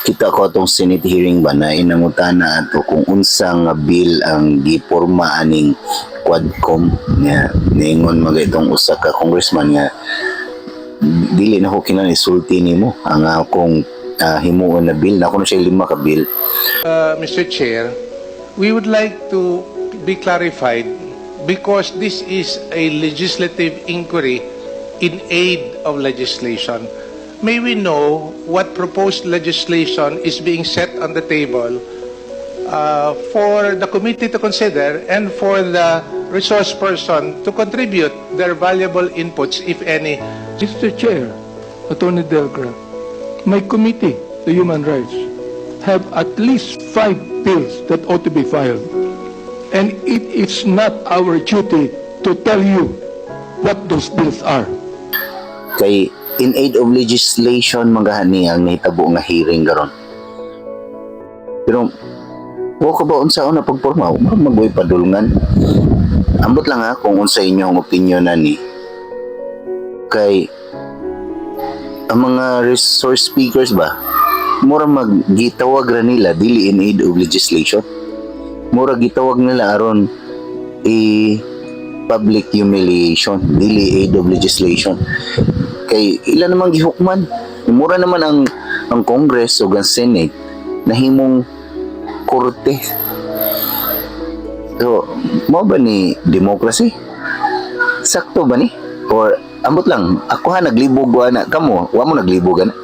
Kita ko atong Senate hearing ba na inangutana ato kung unsa nga bill ang giporma aning Quadcom nga niingon mga itong usa ka congressman nga dili na ko kinahanglan isulti nimo ang akong himuon na bill na kuno siya lima ka bill. Mr. Chair, we would like to be clarified because this is a legislative inquiry in aid of legislation. May we know what proposed legislation is being set on the table for the committee to consider and for the resource person to contribute their valuable inputs, if any? Mr. Chair, Attorney Delgra, my committee, the Human Rights, have at least five bills that ought to be filed. And it is not our duty to tell you what those bills are. Kay in aid of legislation mga ni ang nahitabo nga hearing karon, pero wa ko ba unsa na pagporma, murag magoy padulngan. Ambot lang ha kung unsa inyong opinion na ni, kay ang mga resource speakers ba, mura mag gitawag ra nila dili in aid of legislation, mura gitawag nila aron i public humiliation, dili aid of legislation, kay ila namang gihukman. Mura naman ang Congress o ang Senate nahimong korte. So mao ba ni democracy? Sakto ba ni? Or ambot lang ako ha, naglibog wa na kamo, wa mo naglibog ana?